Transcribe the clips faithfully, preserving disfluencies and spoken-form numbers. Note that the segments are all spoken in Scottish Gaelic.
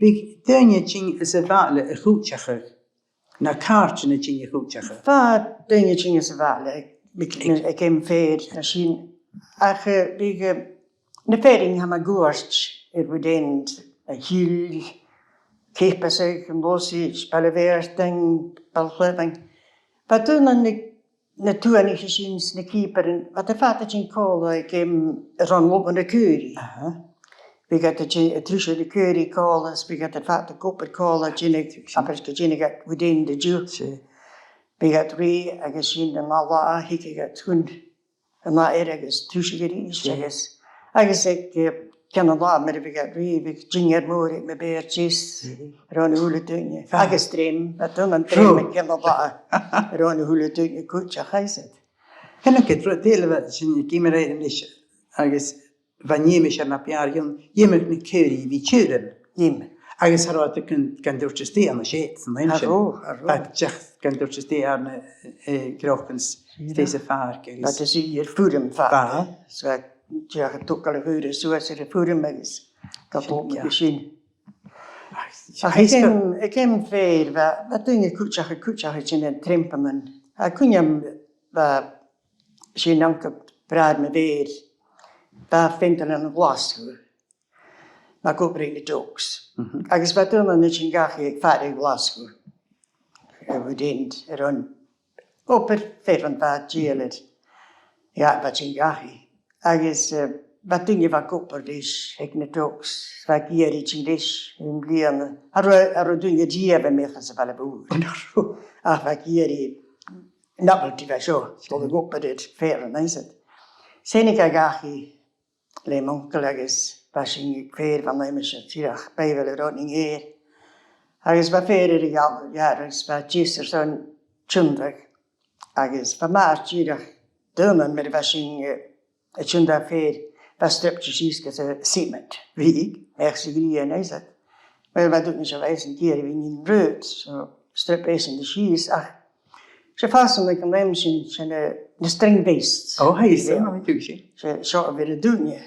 Bhiodh daoine a' tighinn às a' bhaile a chuideachadh, no càirdean a' tighinn a chuideachadh? Bha daoine a' tighinn às a' bhaile, bhiodh, aig àm feur no sin. Ach, eh, bhiodh, eh, na fearainn a bha mun cuairt air Woodend, a' Ghill, Ceapasaig, an Losaid, Baile Bheairtein, Baile Chleamhain. Bha daoine na, na tuathanaich sin 's na cìobairean, bha iad fada a' tighinn còmhla aig àm, around Loma na Caoraich. Aha. Bhiodh iad a' tighinn, a' trusadh na caoraich còmhla, 's bhiodh iad fada ag obair còmhla, a' dèanamh, abair gu dèanadh iad Woodend an-diugh. Seadh. Bhiodh iad rèidh agus sin an ath latha, thigeadh iad chun an ath fhear agus trusadh a-rithist, agus, agus aig, eh, ceann an latha, mar a bhiodh iad rèidh, bhiodh dinnear mòr aig mo mhàthair deas, around a h-uile duine. Agus druim, bha daoine an druim aig ceann an latha, around a h-uile duine cuideachd, is it. Chan eil ach rud eile a bha sinn ag iomradh air a-nis, agus bha an t-àm sin na b' fheàrr, dh'fheumadh na caoraich a bhith tiugh. Dh'fheumadh. Agus cha robh iad gan, gan toirt a-steach ann an shed san àm sin. Cha robh, cha robh. Bha iad a' dol gan toirt a-steach ann an, eh, cnocan 's a' phàirc agus. Bha iad a' suidhe air fuirm fada. Bha. So, dìreach a' togail a' ghaoith suas air a' fuirm agus gabhail còmhla ri sin. Ach aig àm, aig àm feur, bha, bha daoine cuideachd, cuideachd a' tighinn air trampoline. Tha cuimhne agam, bha, 's e an uncail bràthair mo mhàthar, bha e a' fuireach ann an Glaschu, mar a bha e ag obair aig na docks. Mhm. Agus bha daoine a' tighinn dhachaigh aig faire Ghlaschu, a' Woodend, around, obair feur a bha dèidheil air, yeah, bha a' tighinn dhachaigh. Agus, eh, bha duine a bha ag obair leis aig na docks, bha e ag iarraidh tighinn leis aon bhliadhna. Cha robh, cha robh duine riamh a-muigh às a' bhaile mhòr. Ach bha e ag iarraidh novelty, bha seo, a dhol a dh'obair air feur an-siud. Thàinig e dhachaigh le m' uncail agus bha sinn aig faire, bha an aimsir dìreach beòthail air an ear. Agus bha faire air a gheall, agus bha e deas airson tionndadh. Agus bha m' athair dìreach, daonnan mar a bha sinn, eh, a' tionndadh feur, bha e streapte sìos gus an cement. Bha. Measg sa ghrian, is it. Well, bha duine seo, bha esan ag iarraidh a bhith an rud, so streap esan sìos, ach 's e fasan aig an àm sin, sin, eh, na string vests. Ò, tha, is, yeah, tha mi a' tuigsinn. 'S e seo a bh' air an duine.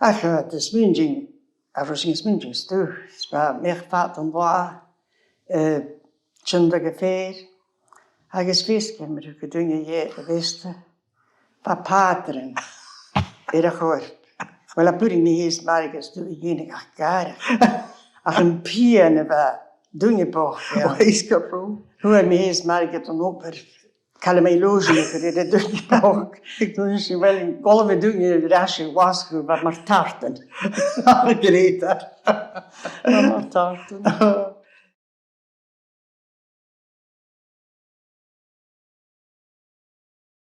Ach, eh, tha mi a' smaointinn, a' ruith sin, a' smaointinn stuth, 's bha mi fad an latha, eh, tionndadh am feur, agus feasgar mar a thug an duine dheth a' vest, bha pàtran air a chorp. Well, cha b' urrainn mi fhèin maireachd a dhèanamh ach gàireachdainn. Ach am pian a bha an duine bochd, yeah. Ò, is gu bràth. Fhuair mi fhèin maireachd an obair, cailleadh mi lòisinn a chur air an duine bochd. Ag ràdh sin, well, an colbh an duine air ais a Ghlaschu, bha e mar tartan. Great. Bha e mar tartan.